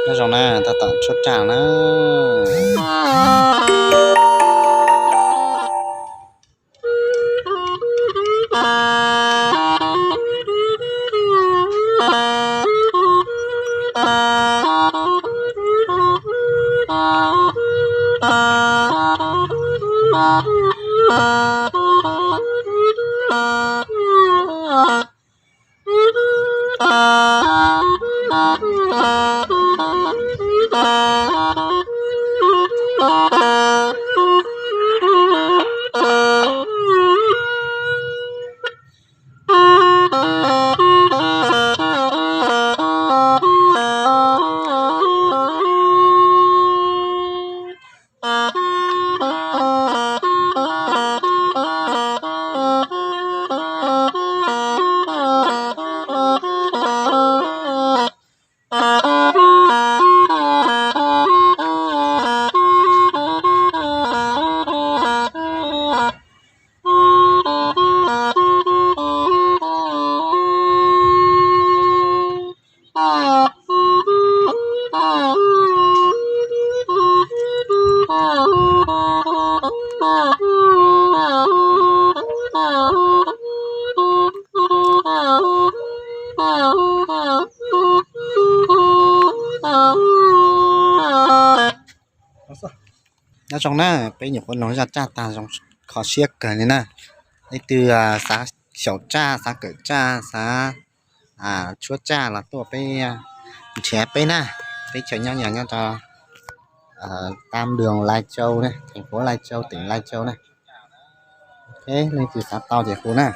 Nyob zoo na, tab tom tshuab raj na. Nyob zoo na, peb nyuam qhuav mloog zaj raj tag zoo kho siab kawg li na. Leej twg xav xyaum raj, xav kawm raj, xav tshuab raj los tuaj peb, nrhiav peb na. Peb chaw nyob yog nyob rau tam đường Lai Châu na, thành phố Lai Châu, tỉnh Lai Châu na. Leej twg xav tau ces hu na.